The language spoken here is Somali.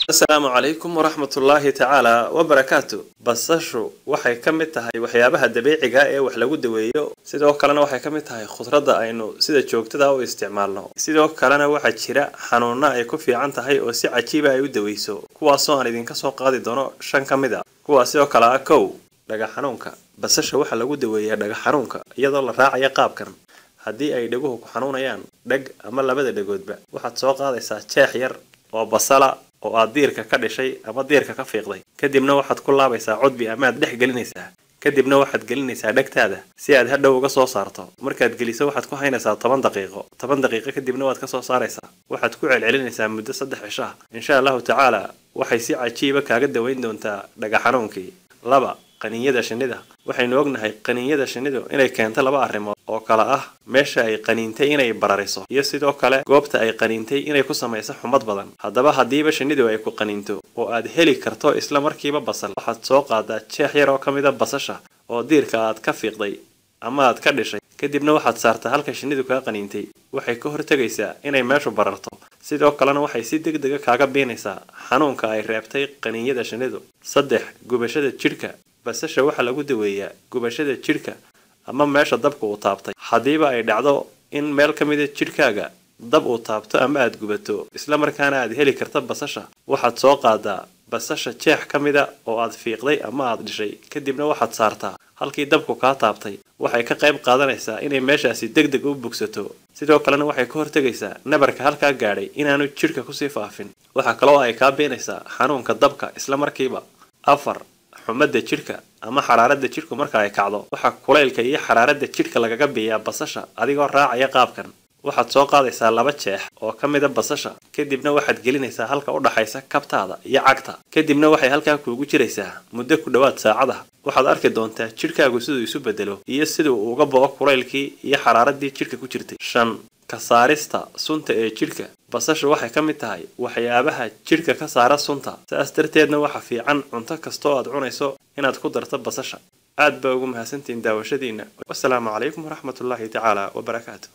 Asalaamu calaykum waraxmatullaahi tacaala wabarakaatu. Basashu waxay ka mid tahay waxyaabaha dabiiciga ee wax lagu daweeyo, sidoo kalena waxay ka mid tahay khudradda aynu sida joogtada u isticmaalno. Sidoo kalena waxaa jira xanuuno ay ku fiican tahay oo si cajiiba ay u daweyso, kuwaasoo aan idinka soo qaadi doono 5 ka mid a, kuwaasi oo kale ah: 1, dhaga xanuunka. Basasha waxaa lagu daweeyaa dhaga xanuunka iyadoo la raacaya qaabkan. Haddii ay dhaguhu ku xanuunayaan, dheg ama labada dhagoodba, waxaad soo qaadaysaa jeex yar oo basala oo aad diirka ka dhishay ama diirka ka fiiqday, kadibna waxaad ku laabaysaa cudbi ama aad dhex gelinaysaa, kadibna waxaad gelinaysaa dhegtaada si aad hadhow uga soo saarto. Markaad geliso, waxaad ku haynaysaa 10 daqiiqo. 10 daqiiqo kadibna waad ka soo saaraysaa. Waxaad ku celcelinaysaa muddo 3 cisho ah. Insha Allahu tacaala waxay si cajiiba kaaga daweyn doontaa dhaga xanuunkii. 2, qaniinyada shinnida. Waxaynu ognahay qaniinyada shinnidu inay keento laba arrimood oo kale ah: meesha ay qaniintay inay barariso iyo sidoo kale goobta ay qaniintay inay ku samayso xumad badan. Haddaba haddiiba shinnidu ay ku qaniinto oo aad heli karto isla markiiba basal, waxaad soo qaadaa jeex yar oo ka mid a basasha oo diirka aad ka fiiqday ama aad ka dhishay, kadibna waxaad saartaa halka shinnidu kaa qaniintay. Waxay ka hortegaysaa inay meeshu bararto, sidoo kalena waxay si degdega kaaga biinaysaa xanuunka ay reebtay qaniinyada shinnidu. 3, gubashada jidhka. Basasha waxaa lagu daweeyaa gubashada jidhka ama meesha dabka uu taabtay. Haddiiba ay dhacdo in meel ka mida jidhkaaga dab uu taabto ama aad gubato, isla markaana aad heli karta basasha, waxaad soo qaadaa basasha jeex ka mida oo aad fiiqday ama aad dhishay, kadibna waxaad saartaa halkii dabku kaa taabtay. Waxay ka qayb qaadanaysaa inay meeshaasi deg deg u bogsato, sidoo kalena waxay ka hortegaysaa nabarka halkaa gaadhay inaanu jidhka kusii faafin. Waxaa kaloo ay kaa beenaysaa xanuunka dabka isla markiiba. 4, xumadda jidhka ama xaraaradda jidhku marka ay kacdo, waxaa kulaylka iyo xaraaradda jidhka lagaga biiyaa basasha adigoo raacaya qaabkan. Waxaad soo qaadaysaa 2 jeex oo ka mida basasha, kadibna waxaad gelinaysaa halka u dhaxaysa kabtaada iyo cagta, kadibna waxay halkaa kuugu jiraysaa muddo ku dhowaad saacada. Waxaad arki doontaa jidhkaagu siduu isu bedelo iyo sida uu uga bo'o kulaylkii iyo xaraaradii jidhka ku jirtay. 5, ka saarista sunta ee jidhka. Basashu waxay ka mid tahay waxyaabaha jidhka ka saara sunta, saas darteedna waxa fiican cunto kasta oo aad cunayso inaad ku darto basasha. Aad baa ugu mahadsantihiin daawashadiina. Wasalaamu calaykum waraxmatullaahi tacaala wabarakaatu.